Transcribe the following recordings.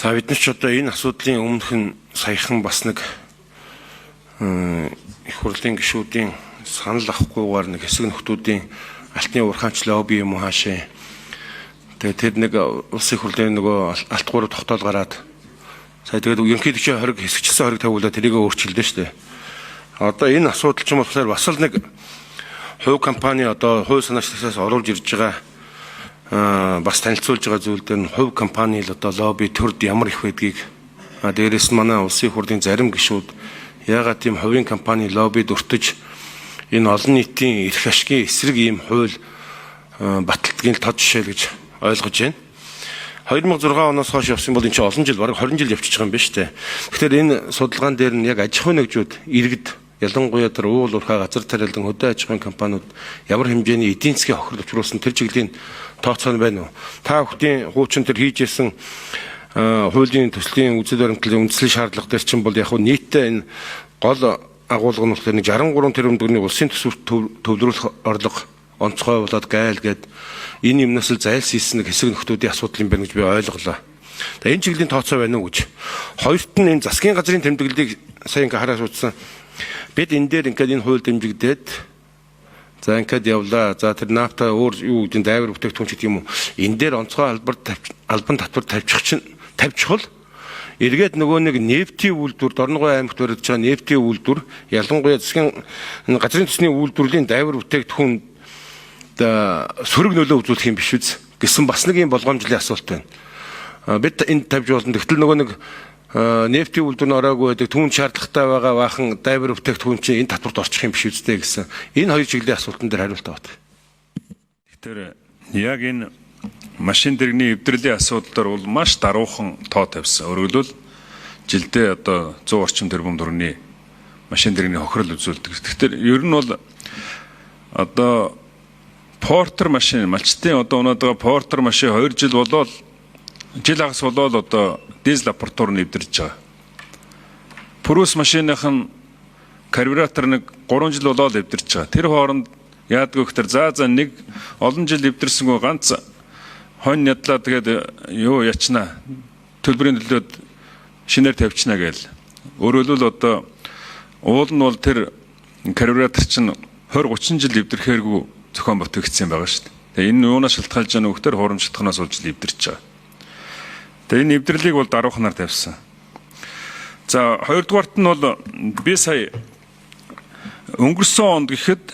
За, бид нар ч одоо энэ асуудлын өмнөх нь саяхан бас нэг их хурлын гишүүдийн санал авахгүйгээр нэг хэсэг нөхдүүдийн алтны уурхаач лобби юм уу хаашаа. Тэгээд тэр нэг улсын их хурлын нөгөө алтгуур тогтоол гараад сая тэгээд ерөнхийлөгчийн хориг хэсэгчлсэн хориг тавиулаад тэрийг өөрчилдөө шүү дээ. Одоо энэ асуудал ч юм болохоор бас л нэг хувь компани одоо хувь санаачлалаас оруулж ирж байгаа, бас танилцуулж байгаа зүйл дээр нь хувь компани л одоо лобби төрд ямар их байдгийг, дээрээс нь манай улсын их хурлын зарим гишүүд яагаад тийм хувийн компани лоббид өртөж энэ олон нийтийн эрх ашигын эсрэг ийм хууль баталдгийг тод жишээ л гэж ойлгож байна. 2006 оноос хойш явсан бол энэ чинь олон жил, бараг 20 жил явчихж байгаа юм байна шүү дээ. Тэгэхээр энэ судалгаан дээр нь яг аж ахуйн нэгжүүд, иргэд, ялангуяа тэр уул уурхай, газар тариалан, хөдөө аж ахуйн компаниуд ямар хэмжээний эдийн засгийн хохирол учруулсан, тэр чиглэлийн тооцоо нь байна уу? Та бүхний хуучин тэр хийж исэн хуулийн төслийн үзэл баримтлалын үндсэн шаардлага дээр чинь бол яг хуу нийтдээ энэ гол агуулга нь болохоор 63 тэрбум төгрөгийн улсын төсвөрт төвлөрүүлэх орлого онцгой болоод гайл гээд энэ юмнаас л зайлсхийсэн нэг хэсэг нөхдүүдийн асуудал юм байна гэж би ойлголоо. За, энэ чиглэлийн тооцоо байна уу гэж. Хоёрт нь энэ засгийн газрын тэмдэглэлийг сая ингээ хараад утсан. Бид энэ дээр ингээд энэ хууль дэмжигдээд, за, ингээд явлаа. За, тэр нафта өөр юу гэдэг дайвар бүтээгдэхүүн ч гэдэг юм уу. Энэ дээр онцгой албар албан татвар тавьчих чинь тавьчихвал эргээд нөгөө нэг нефтийн үйлдвэр, Дорногов аймагт баригдаж байгаа нефтийн үйлдвэр, ялангуяа засгийн газрын төсний үйлдвэрлэлийн дайвар бүтээгдэхүүн сөрөг нөлөө үзүүлэх юм биш үз гэсэн бас нэг юм болгоомжлын асуулт байна. Бид энд тавьж болно. Тэгтэл нөгөө нэг нефтийн үйлдвэр нь ороогүй байдаг, түүнд шаардлагатай байгаа баахан дайвар бүтээгдэхүүн чинь энэ татварт орчих юм биш үстэй гэсэн энэ хоёр чиглэлийн асуултан дээр хариулт аваад. Тэгэхээр яг энэ машин дэрэгний эвдрэлийн асуудал дээр бол маш даруухан тоо тавьсан. Өөрөөр хэлбэл, жилдээ одоо 100 орчим тэрбум төгрөгийн машин дэрэгний хохирол үзүүлдэг. Тэгэхээр ер нь бол одоо Портер машин, малчтын одоо унаад байгаа Портер машин 2 жил болоод, жил хагас болоод одоо дизель аппаратур нь эвдэрж байгаа. Прус машиных нь карбюратор нэг 3 жил болоод эвдэрж байгаа. Тэр хооронд яадаг вэ гэхээр за нэг олон жил эвдэрсэнгүй ганц хонь ядлаа, тэгээд юу ячнаа, төлбөрийн төлөөд шинээр тавьчихна гээл. Өөрөөр хэлбэл, одоо уул нь бол тэр карбюратор чинь 20 30 жил эвдэрхээргүй зохион бүтээгдсэн байгаа шүү дээ. Тэгээ энэ юунаас шалтгаалж байгаа нөхдөр хуурамчлахнаас болж л эвдэрч байгаа. Тэгээ энэ эвдэрлийг бол даруухнаар тавьсан. За, хоёрдугаарт нь бол би сая өнгөрсөн онд гэхэд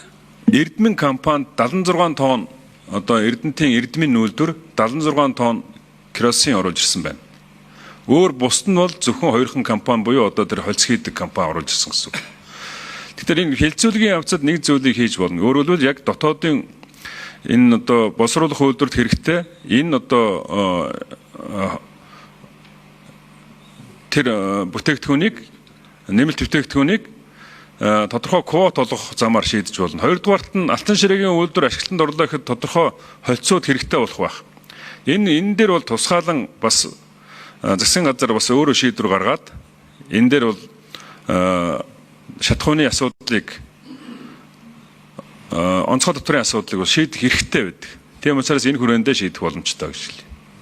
Эрдмэн компанид 76 тонн, одоо Эрдэнтийн Эрдмийн үйлдвэр 76 тонн керосин оруулж ирсэн байна. Өөр бусд нь бол зөвхөн хоёрхан компани буюу одоо тэр холц хийдэг компани оруулж ирсэн гэсэн үг. Тэгэхээр энэ хэлцүүлгийн явцад нэг зүйлийг хийж болно. Өөрөөр хэлбэл, яг дотоодын энэ одоо боловсруулах үйлдвэрт хэрэгтэй энэ одоо тэр бүтээгдэхүүнийг, нэмэлт бүтээгдэхүүнийг тодорхой квот олгох замаар шийдэж болно. Хоёрдугаарт нь алтан ширээгийн үйлдвэр ашиглалтанд орлоо гэхэд тодорхой холцууд хэрэгтэй болох байх. Энэ дээр бол тусгаалan бас засгийн газар бас өөрөө шийдвэр гаргаад энэ дээр бол шатахууны асуудлыг, онцгой татварын асуудлыг бол шийдэх хэрэгтэй байдаг. Тийм учраас энэ хүрээндээ шийдэх боломжтой гэж хэлье.